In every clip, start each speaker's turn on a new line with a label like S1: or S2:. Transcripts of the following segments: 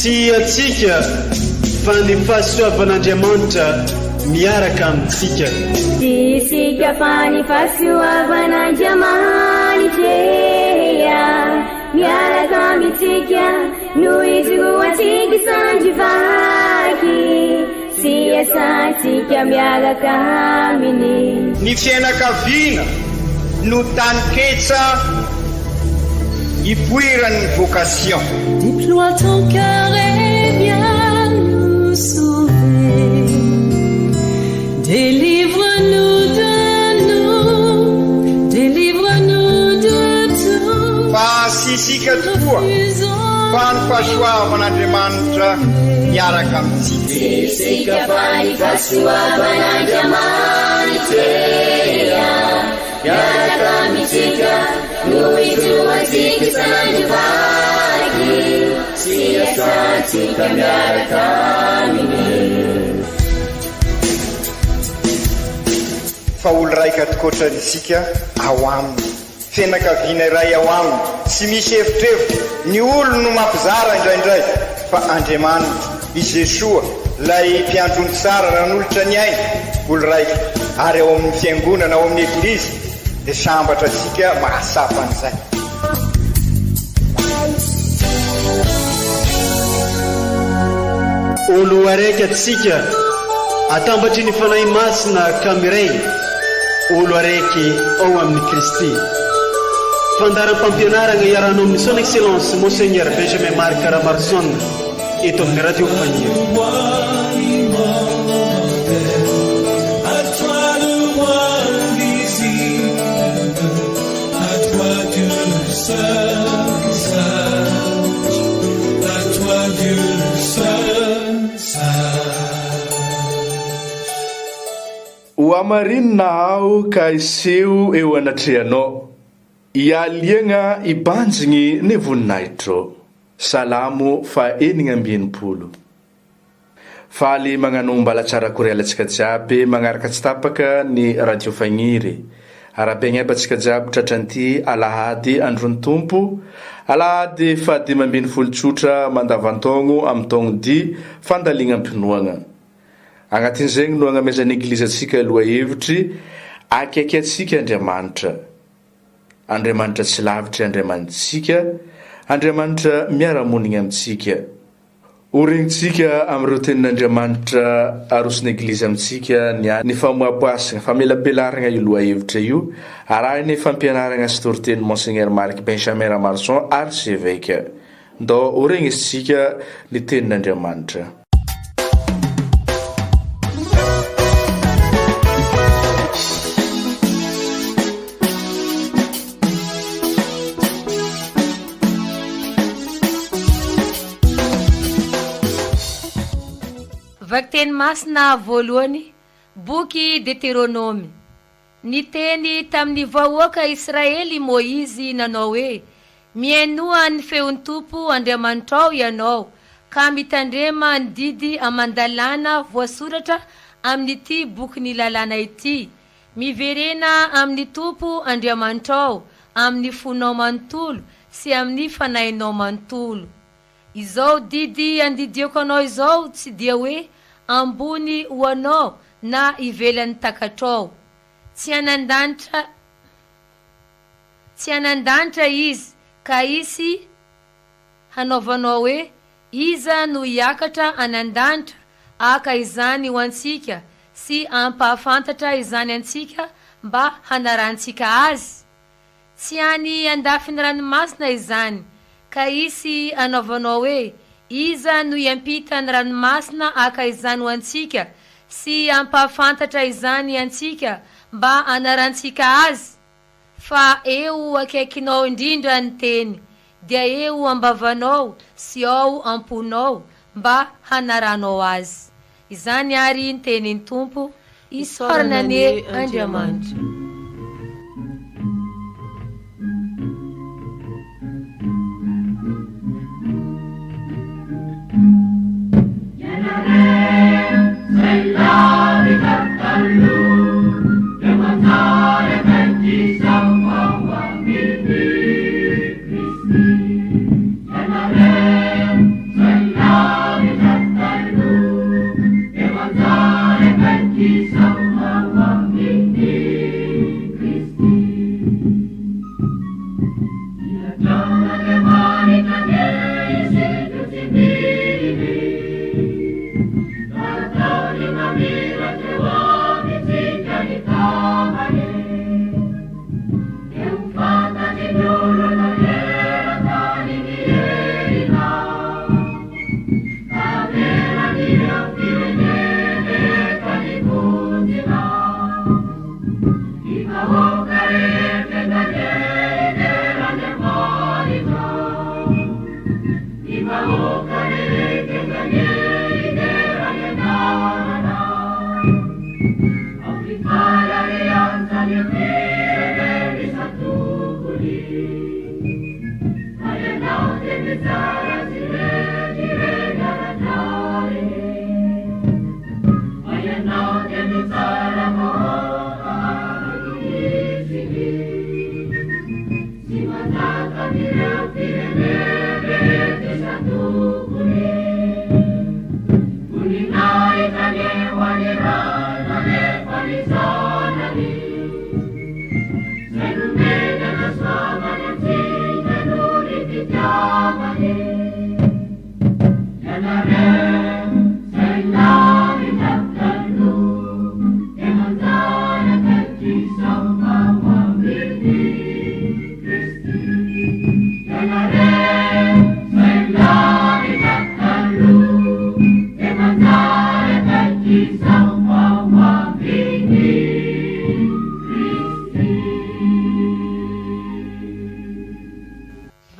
S1: Tsy antsika fa ny fahasoavan'Andriamanitra miaraka amintsika.
S2: Tsy isika fa ny fahasoavan'Andriamanitra miaraka amintsika no ijoroantsika sandry vaky sy iasantsika miaraka aminy.
S3: Ny fiainakaviana no taninketsa ipoiran'ny vocation.
S4: Déploie ton cœur et viens nous sauver. Délivre-nous de nous, délivre-nous de tout.
S3: Fa tsy isika tokoa fa ny fahasoavan'Andriamanitra miaraka amintsika.
S2: Tsy isika fa ny fahasoavan'Andriamanitra miaraka amintsika no ijoroantsika sandry vaky sy iasantsika miaraka aminy.
S3: Fa olo raika tokoatrany isika ao aminy. Fianakaviana iray ao aminy, tsy misy evitrevitra, ny olony no mampizara indraindray, fa Andriamanitra, i Jesoa, ilay Mpiandry ondry tsara nanolotra ny ainy, olo raika, ary ao amin'ny Fiangonana, ao amin'ny Eglizy, dia sambatra antsika mahatsapa an'izay.
S1: Olo araiky atsika atambatry ny Fanahy Masina ka miray olo araiky ao amin'i Kristy. Fandaharam-pampianaragna iarahanao amin'ny Son Excellence Monseigneur Benjamin Marc Ramaroson eto amin'ny Radio Faniry.
S5: Ho hamarinina aho ka hiseho eo anatrehanao, hialiagna hibanjigny ny voninahitrao. Salamo faha 66. Faly magnano mbalatsara akory alantsika jiaby magnaraka tsy tapaka ny radio fagniry. Arahabaigna antsika jiaby tratran'ity alahady andron'ny Tompo, alahady faha 15 tsotra mandavantaogno amin'ny taogno dy fandalignam-pinoagna. Agnatin'izegny no agnamezan'ny Eglizy antsika lohahevitry Akaiky antsika Andriamanitra. Andriamanitra tsy lavitry Andriamanitsika, Andriamanitra miara-monigna amintsika. Ho regnintsika amin'ireo tenin'Andriamanitra aroson'ny Eglizy amintsika ny ny famoaboasana, famelabelarana io lohahevitra io, arahin'ny fampianarana sy toritenin'i Monseigneur Marc Benjamin Ramaroson Archevêque. Ndao ho regnesintsika ny tenin'Andriamanitra.
S6: Vakiteny masina voalohany, Boky Deteronomy. Niteny tamin'ny vahoaka Israely i Môizy nanao hoe, Mihainoa ny feon'ny Tompo Andriamanitrao ianao, ka mitandrema ny didy aman-dalàna voasoratra amin'ity bokin'ny lalàna ity. Miverena amin'ny Tompo Andriamanitrao amin'ny fonao manontolo sy amin'ny fanahinao manontolo. Izao didy andidiako anao izao tsy dia hoe ambony ho anao na ivelan'ny takatrao. Tsy hanan-danitra Tsy hanan-danitra izy ka hisy hanaovanao hoe, Iza no hiakatra any an-danitra haka izany ho antsika sy hampahafantatra izany antsika mba hanarahantsika azy? Tsy any an-dafin'ny ranomasina izany, ka hisy hanaovanao hoe, Iza no hiampita ny ranomasina haka izany ho antsika sy hampahafantatra izany antsika mba hanarantsika azy? Fa eo akaikinao indrindra ny teny, dia eo am-bavanao sy ao am-ponao mba hanaranao azy. Izany àry ny tenin'ny Tompo, isaorana anie Andriamanitra.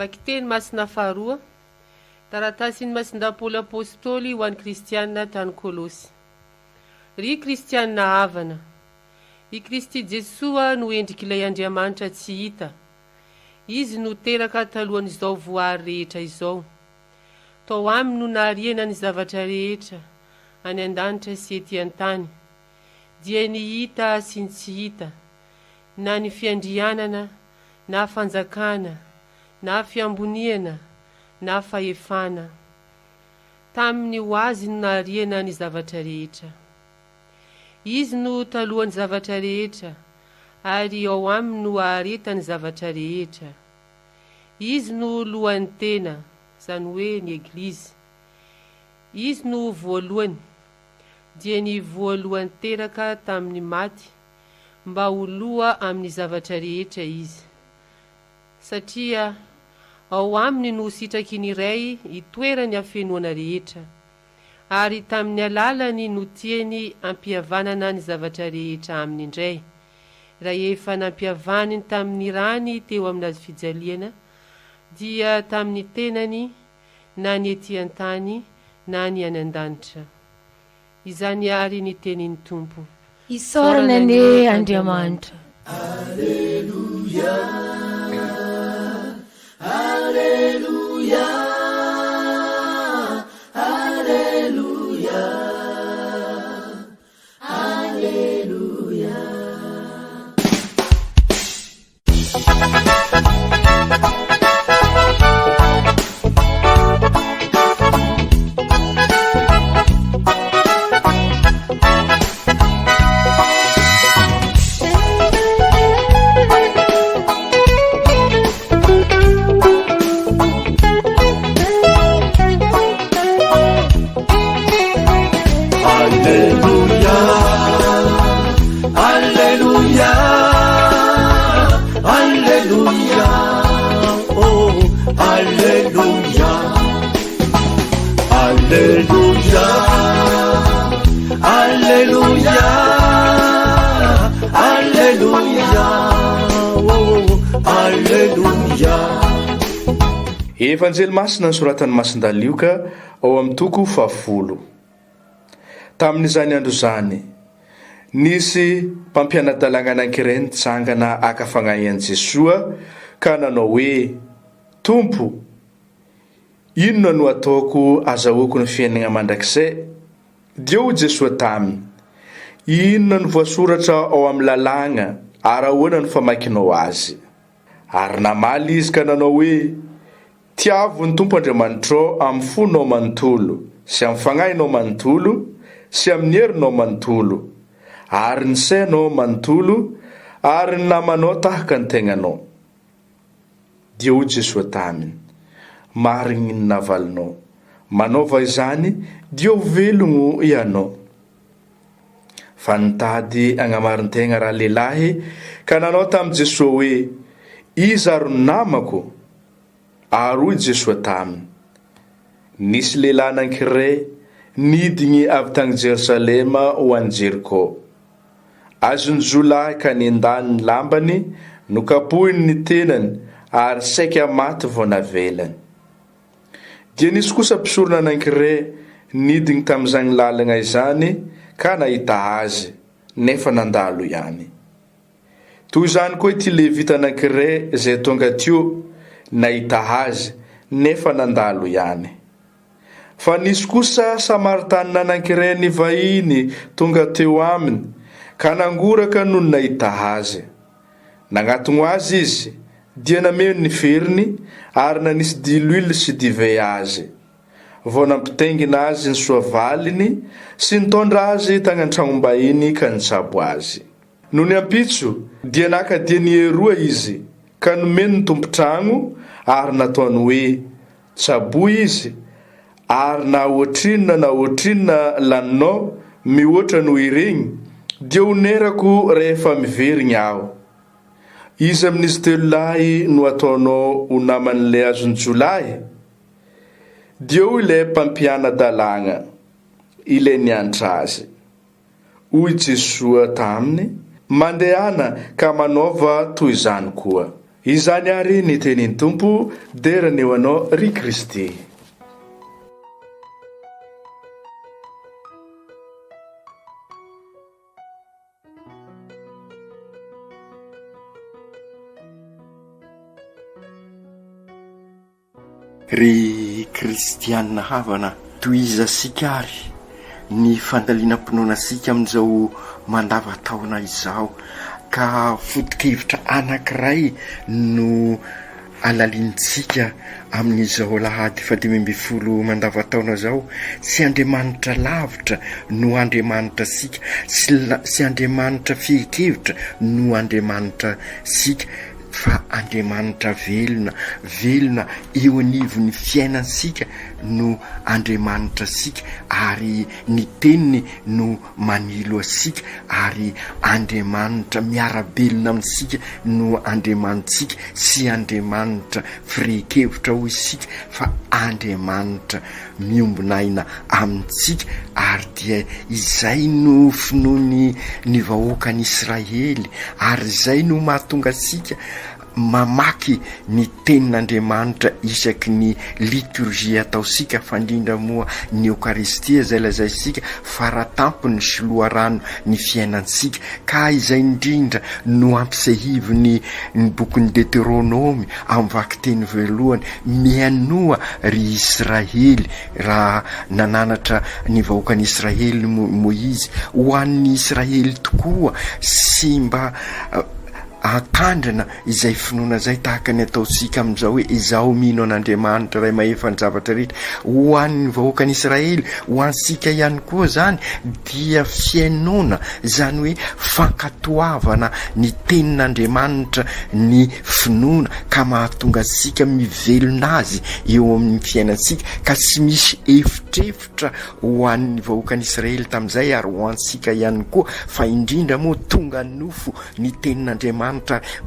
S7: Vakiteny masina faharoa, Taratasin'i Masindahy Paoly Apostoly ho an'ny kristiana tany Kolosy. Ry kristiana havana, i Kristy Jesoa no endrik'ilay Andriamanitra tsy hita. Izy no teraka talohan'izao voary rehetra izao. Tao Aminy no nahariana ny zavatra rehetra, any an-danitra sy ety an-tany, dia ny hita sy ny tsy hita, na ny fiandrianana, na fanjakana, na fiamboniana, na fahefana. Taminy ho Azy no nahariana ny zavatra rehetra. Izy no talohan'ny zavatra rehetra, ary ao Aminy no aharetan'ny zavatra rehetra. Izy no lohan'ny tena, izany hoe ny Eglizy. Izy no voalohany, dia ny voalohany teraka tamin'ny maty, mba ho loha amin'ny zavatra rehetra Izy. Satria ao Aminy no sitraky ny Ray itoeran'ny hafenoana rehetra, ary tamin'ny alalany no tiany hampihavanana ny zavatra rehetra Aminy indray, rahefa nampihavaniny tamin'ny rany teo amin'ny hazofijaliana, dia tamin'ny tenany, na ny ety an-tany na ny any an-danitra. Izany àry ny tenin'ny Tompo.
S6: Isaorana anie Andriamanitra.
S8: Aleloia, Aleloia, Aleloia, Aleloia. Alleluia, Alleluia, Alleluia, oh, Alleluia, Alleluia, Alleluia, Alleluia, oh, Alleluia.
S5: Evanjely Masina nosoratan'i Masindahy Lioka ao amin'ny toko fahafolo. Tamin'izany andro izany, nisy mpampiana-dalàna anankiray nitsangana haka fagnahy an'i Jesoa ka nanao hoe, Tompo, inona no ataoko azahoako ny fiainagna mandrakizay? Dia hoy Jesoa taminy, Inona no voasoratra ao amin'ny lalàgna ary ahoana no famakinao azy? Ary namaly izy ka nanao hoe, Tiavo ny Tompo Andriamanitrao amin'ny fonao manontolo, sy amin'ny fagnahinao manontolo, sy amin'ny herinao manontolo, ary ny sainao manontolo, ary ny namanao tahaka ny tegnanao. Dia hoy Jesoa taminy, Marigny ny navalinao, manaova izany, dia ho velogno ianao. Fa nitady hagnamarin-tegna ralehilahy ka nanao tamin'i Jesoa hoe, Iza ary no namako? Ary hoy Jesoa taminy, Nisy lehilahy anankiray nidigny avy tagny Jerosalema ho any Jerikô. Azon'ny jiolahy ka nendany ny lambany, nokapohiny ny tenany ary saika maty vao navelany. Dia nisy kosa mpisorona anankiray nidigny tamin'izagny lalagna izany ka nahita azy, nefa nandalo ihany. Toy izany koa ity Levita anankiray izay tonga teo nahita azy, nefa nandalo ihany. Fa nisy kosa Samaritanina anankiray nivahiny tonga teo aminy, ka nangoraka nony nahita azy. Nagnatogno azy izy, dia nameno ny feriny, ary nanisy diloilo sy divay azy. Vao nampitaingina azy ny soavaliny sy nitondra azy tagny an-tragnom-bahiny ka nitsabo azy. Nony ampitso, dia naka denier roa izy, ka nomeny ny tompon-tragno, ary nataony hoe, Tsaboy izy, ary na ohatrinona na ohatrinona laninao mihoatra noho iregny, dia honerako rehefa miverigny aho. Iza amin'izy telo lahy no ataonao ho naman'ilay azon'ny jiolahy? Dia hoy ilay mpampiana-dalàgna, ilay niantra azy. Hoy Jesoa taminy, Mandehana ka manaova toy izany koa. Izany àry ny tenin'ny Tompo, dera ny ho Anao, ry Kristy.
S9: Ry kristianina havana, tohizantsika àry ny fandalinam-pinoanantsika amin'izao mandavantaona izao, ka foto-kevitra anankiray no alalinintsika amin'izao alahady fahadimy ambin'ny folo mandavantaona izao, tsy Andriamanitra lavitra no Andriamanitra antsika, tsy Andriamanitra fehin-kevitra no Andriamanitra antsika, fa Andriamanitra velona, velona eo anivon'ny fiainantsika no Andriamanitra antsika ary ny teniny no manilo antsika ary Andriamanitra miara-belona amintsika no Andriamanitsika, tsy Andriamanitra firehin-kevitra hoy isika fa Andriamanitra miombona aina amintsika ary dia izay no finoany ny vahoakan'Israely ary izay no mahatonga antsika mamaky ny tenin'Andriamanitra isaky ny liturgie ataontsika fa indrindra moa ny Eokaristia izay lazaintsika faratampony sy loharano ny fiainantsika ka izay indrindra no ampisehiviny ny bokin'ny Deteronomy amin'ny vakiteny voalohany, Mihainoa, ry Israely, raha nananatra ny vahoakan'i Israely Moizy, ho an'ny Israely tokoa, sy mba hahatandrina izay finoana izay, tahaka ny ataontsika amin'izao hoe, Izaho mino an'Andriamanitra Ray mahefa ny zavatra rehetra. Ho an'ny vahoakan'i Israely, ho antsika ihany koa izany, dia fihainoana, izany hoe fankatoavana ny tenin'Andriamanitra ny finoana ka mahatonga antsika mivelona azy eo amin'ny fiainantsika ka tsy misy efitrefitra ho an'ny vahoakan'Israely tamin'izay ary ho antsika ihany koa fa indrindra moa tonga nofo ny tenin'Andriamanitra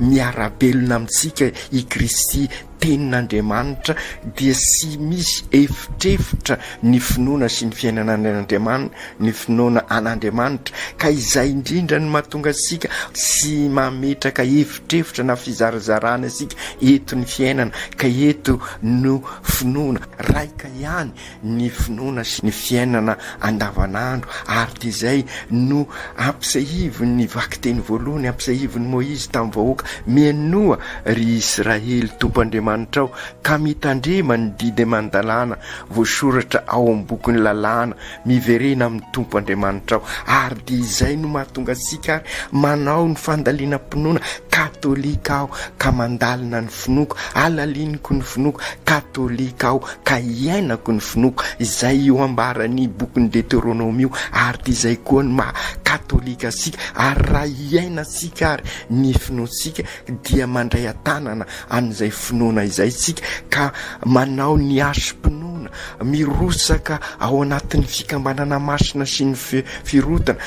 S9: miara-belona amintsika i Kristy Tenin'Andriamanitra dia tsy misy efitrefitra ny finoana sy ny fiainana an'Andriamanitra, ny finoana an'Andriamanitra, ka izay indrindra no mahatonga antsika tsy mametraka efitrefitra na fizarazarana isika eto ny fiainana, ka eto no finoana, raika ihany ny finoana sy ny fiainana andavanandro, ary dia izay no ampisehivin'ny vakiteny voalohany ampisehivin'i Môizy tamin'ny vahoaka, Mihainoa, ry Israely, Tompo Andriamanitrao, ka mitandrema ny didy aman-dalàna voasoratra ao amin'ny bokin'ny lalàna, miverena amin'ny Tompo Andriamanitrao. Ary dia izay no mahatonga antsika ary manao ny fandalinam-pinoana, katolika aho ka mandalina ny finoako, alaliniko ny finoako, katolika aho ka iainako ny finoako, izay io ambaran'ny bokin'ny Deteronomio io, ary dia izay koa ny maha katolika antsika, ary raha iainantsika ary ny finoantsika dia mandray an-tanana an'izay finoana izay isika ka manao ny hasim-pinoana, mirotsaka ao anatin'ny fikambanana masina sy ny firotana,.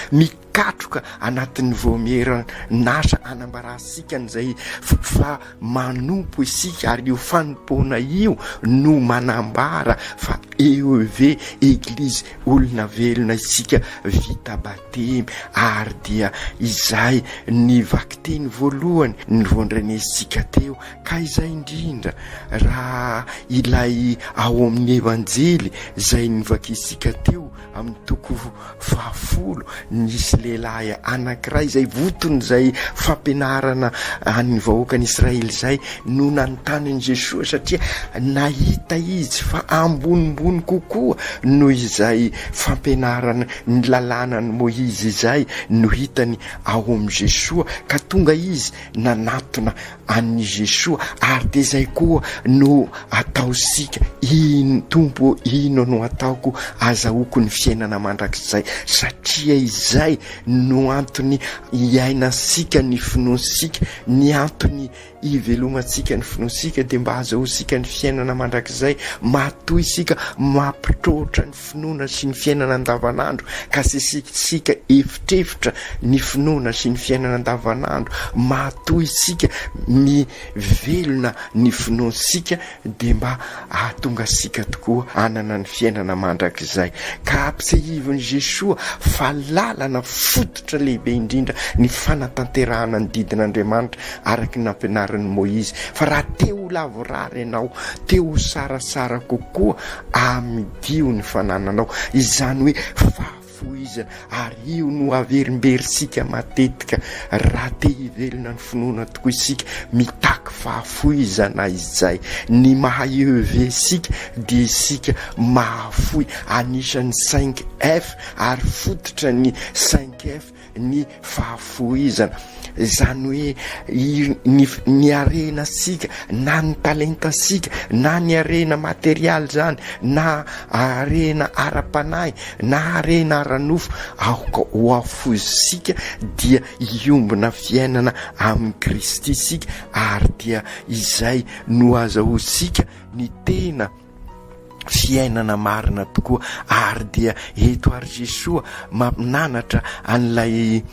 S9: Mikatroka anatin'ny vaomieran'asa anambarantsika an'izay fa manompo isika ary io fanompoana io no manambara fa EEV, Eglizy Olona Velona isika vita batemy ary dia izay ny vakiteny voalohany nivondrenesintsika teo ka izay indrindra raha ilay ao amin'ny Evanjely izay novakintsika teo amin'ny toko fahafolo, nisy lehilahy anankiray izay voton'izay fampianarana an'ny vahoakan'i Israely izay no nanontany an'i Jesoa satria nahita izy fa ambonimbony kokoa noho izay fampianarana ny lalànan'i Môizy izay no hitany ao amin'i Jesoa ka tonga izy nanatona an'i Jesoa ary dia izay koa no ataosika, ino Tompo ô, ino no ataoko azahoako ny fiainana mandrakizay, satria izay no antony iainantsika ny finoantsika, ny antony ivelomantsika ny finoantsika dia mba azahoantsika ny fiainana mandrakizay, matoa isika mampitroatra ny finoana sy ny fiainana andavanandro ka sesitsika efitrefitra ny finoana sy ny fiainana andavanandro, matoa isika mivelona ny finoantsika dia mba hahatonga antsika tokoa hanana ny fiainana mandrakizay. Ka ampisehivin'i Jesoa fa lalana fototra lehibe indrindra ny fanatanterahana ny didin'Andriamanitra araka ny nampianarin'i Moizy, fa raha te ho lavorary ianao, te ho sarasara kokoa, Amidio ny fanananao, izany hoe fahafoizana, ary io no averimberintsika matetika raha te hivelona ny finoana tokoa isika, mitaky fahafoizana izay. Ny maha EEV isika dia isika mahafoy, anisan'ny cinq F ary fototra ny cinq F ny fahafoizana, izany hoe ny ny harenantsika na ny talentantsika na ny harena materialy izany na harena ara-panahy na harena ara-nofo, aoka ho afoizintsika dia hiombona fiainana amin'i Kristy isika ary dia izay no azahoantsika ny tena fiainana marina tokoa ary dia eto ary Jesoa mampinanatra an'ilay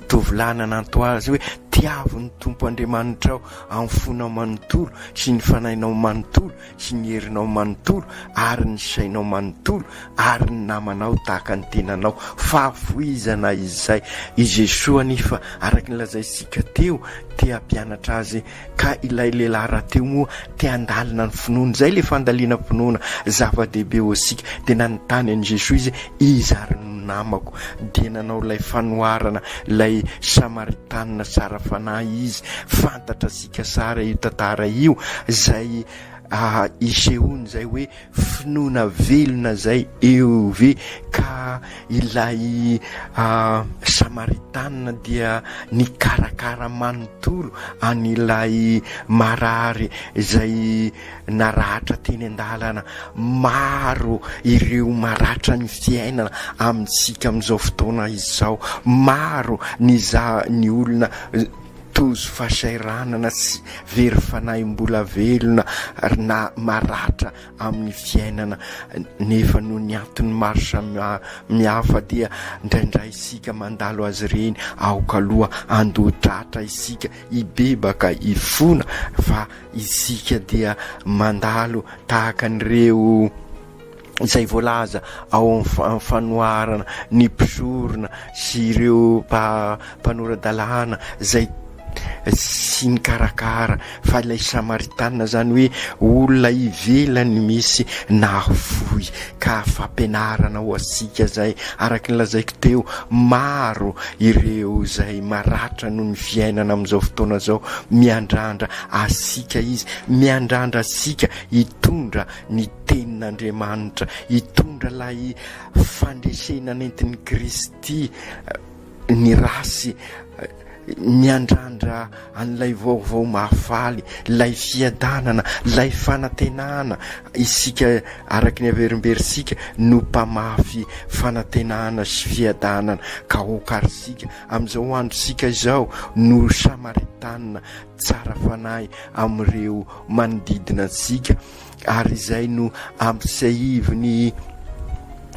S9: tovolahy nananto azy hoe tiavo ny Tompo Andriamanitrao amin'ny fonao manontolo sy ny fanahinao manontolo sy ny herinao manontolo ary ny sainao manontolo ary ny namanao tahaka ny tenanao. Fahafoizana izay. I Jesoa anefa araka ny lazaintsika teo te hampianatra azy Ka ilay lehilahy rahateo moa te handalina ny finoany, izay ilay fandalinam-pinoana zava-dehibe ho antsika, dia nanontany an'i Jesoa izy, iza ary no namako? Dia nanao ilay fanoharana ilay Samaritanina tsara fanahy izy, fantatrasika tsara io tantara io, izay isehoany izay hoe Finoana velona izay eo ve ka ilay Samaritanina dia nikarakara manontolo an'ilay marary izay naratra teny an-dalana. Maro ireo maratra ny fiainana amintsika amin'izao fotoana izao. Maro ny za ny olona tojo fahasahiranana sy very fanahy mbola velona na maratra amin'ny fiainana nefa noho ny antony maro samihafa dia indraindray isika mandalo azy ireny, aoka aloha handoa-tratra isika, hibebaka, hifona fa isika dia mandalo tahaka an'ireo izay voalaza ao amin'ny fanoharana ny mpisorona sy ireo mpanora-dalàna izay sy nikarakara fa ilay Samaritanina izany hoe olona ivelany misy nahafoy ka fampianarana ho antsika izay araka ny lazaiko teo maro ireo izay maratra noho ny fiainana amin'izao fotoana izao miandrandra antsika izy miandrandra antsika hitondra ny Tenin'Andriamanitra, hitondra ilay fandresena nentin'i Kristy ny ratsy, miandrandra an'ilay vaovao mahafaly, ilay fiadanana, ilay fanantenana. Isika, araka ny averimberintsika, no mpamafy fanantenana sy fiadanana, ka aoka àry isika amin'izao androntsika izao no Samaritanina tsara fanahy amin'ireo manodidina antsika. Ary izay no ampisehivin'ny.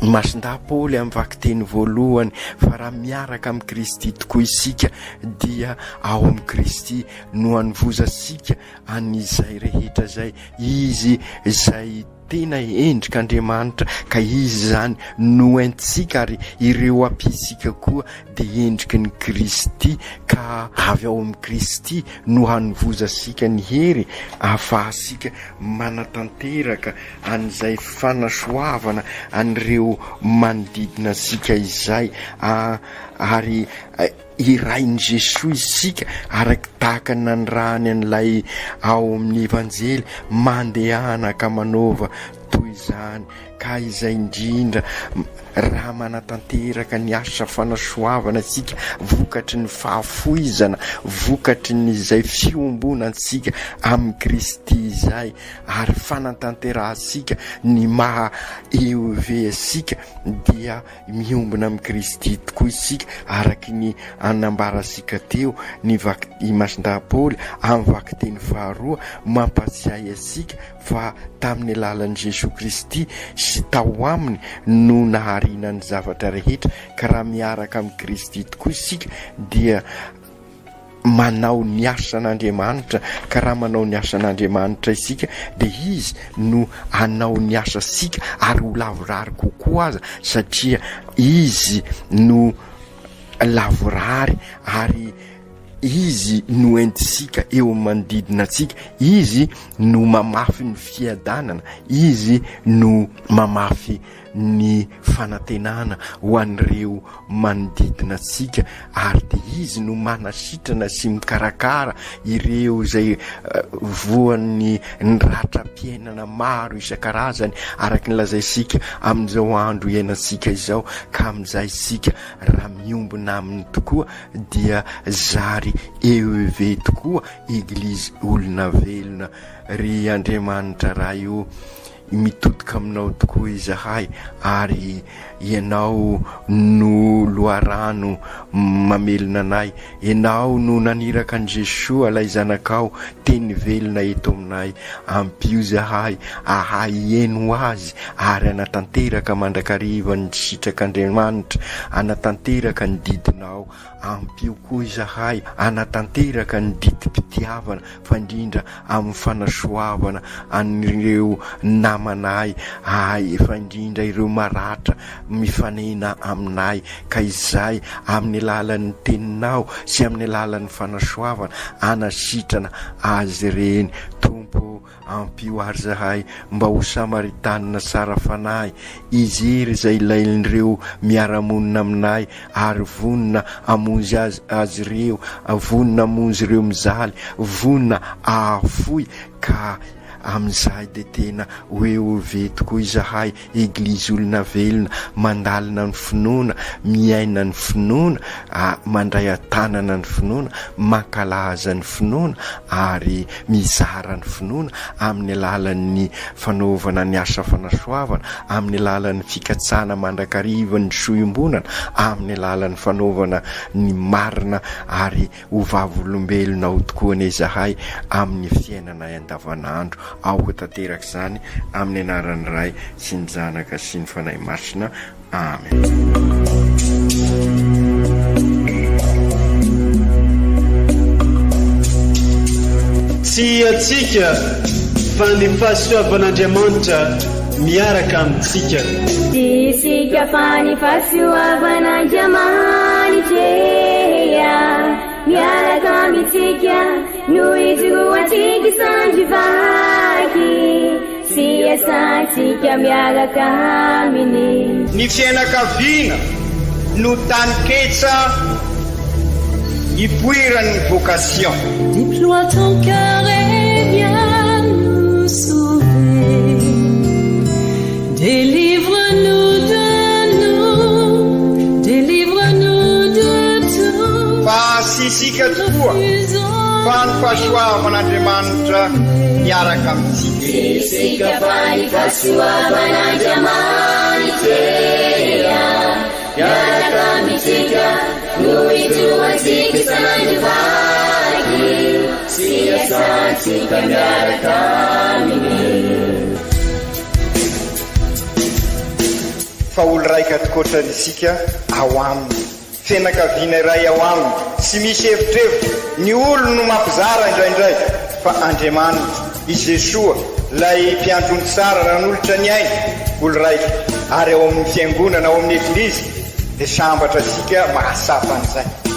S9: Masindahy Paoly amin'ny vakiteny voalohany fa raha miaraka amin'i Kristy tokoa isika dia ao amin'i Kristy no hanovozantsika an'izay rehetra izay, Izy izay tena endrik'Andriamanitra ka Izy izany no entintsika ary ireo ampiantsika koa dia endriky ny Kristy ka avy ao amin'i Kristy no hanovozantsika ny hery ahafahantsika manatanteraka an'izay fanasoavana an'ireo manodidina antsika izay ary irahin'i Jesoa isika araka tahaka ny nanirahany an'ilay ao amin'ny Evanjely, mandehana ka manaova toy izany, ka izay indrindra raha manatanteraka ny asa fanasoavana isika vokatry ny fahafoizana, vokatry ny izay fiombonantsika amin'i Kristy izay ary fanatanterahantsika ny maha EEV antsika dia Miombona amin'i Kristy tokoa isika, araka ny anambarantsika teo ny vak i Masindahy Paoly amin'ny vakiteny faharoa mampahatsiahy antsika fa tamin'ny alalan'i Jesoa Kristy sy tao aminy no nahariana ny zavatra rehetra, ka raha miaraka amin'i Kristy tokoa isika dia manao ny asan'Andriamanitra, ka raha manao ny asan'Andriamanitra isika dia Izy no hanao ny asantsika ary ho lavorary kokoa aza satria Izy no lavorary ary Izy no entintsika eo amin'ny manodidina antsika, Izy no mamafy ny fiadanana, Izy no mamafy ny fanantenana ho an'ireo manodidina antsika ary dia Izy no manasitrana sy mikarakara ireo izay voan'ny ny ratram-piainana maro isan-karazany araka ny lazaintsika amin'izao andro iainantsika izao ka amin'izay isika raha miombona aminy tokoa dia zary EEV tokoa Eglizy olona velona ry Andriamanitra Ray o! Mitodika aminao tokoa izahay ary Ianao no loharano mamelona anay. Ianao no naniraka an'i Jesoa ilay Zanakao teny velona eto aminay. Ampio izahay ahay hihaino Azy ary hanatanteraka mandrakariva ny sitrak'Andriamanitra, hanatanteraka ny didinao. Ampio koa izahay hanatanteraka ny didim-pitiavana fa indrindra amin'ny fanasoavana an'ireo namanay ahy fa indrindra ireo maratra mifanena aminay ka izay amin'ny alalan'ny teninao sy amin'ny alalan'ny fanasoavana hanasitrana azy ireny Tompo ô Ampio àry izahay mba ho Samaritanina tsara fanahy, hijery izay ilain'ireo miara-monina aminay ary vonona hamonjy azy azy ireo, vonona hamonjy ireo mijaly, vonona hahafoy ka amin'izay dia tena ho EOV tokoa izahay. Eglizy olona velona, mandalina ny finoana, miaina ny finoana, mandray an-tanana ny finoana, mankalaza ny finoana ary mizara ny finoana amin'ny alalan'ny fanaovana ny asa fanasoavana, amin'ny alalan'ny fikatsahana mandrakariva ny soa iombonana, amin'ny alalan'ny fanaovana ny marina ary Ho vavolombelonao tokoa anie izahay amin'ny fiainanay andavanandro. Aoka tanteraka izany amin'ny anaran'ny Ray sy ny Zanaka sy ny Fanahy Masina. Amen.
S1: Tsy antsika fa ny fahasoavan'Andriamanitra miaraka amintsika.
S2: Tsy isika fa ny fahasoavan'Andriamanitra e Miaraka amintsika no ijoroantsika isandry vaky sy iasantsika miaraka aminy.
S3: Ny fiainakaviana no taninketsa ipoiran'ny vocation.
S4: Déploie ton cœur et viens nous sauver Délivre-nous de nous, délivre-nous de tout
S3: Fa tsy isika tokoa, fa ny fahasoavan'Andriamanitra miaraka amintsika.
S2: Tsy isika fa ny fahasoavan'Andriamanitra e. Miaraka amintsika no ijoroantsika isan'andro vaky sy iasantsika miaraka aminy.
S3: Fa olo raika tokoatra isika ao Aminy. Fianakaviana iray ao Aminy. Tsy misy evitrevitra. Ny olo no mampizara indraindray. Fa Andriamanitra, i Jesoa, Ilay Mpiandry ondry tsara nanolotra ny ainy, olo raika. Ary ao amin'ny Fiangonana, ao amin'ny Eglizy, dia sambatra isika mahatsapa an'izay.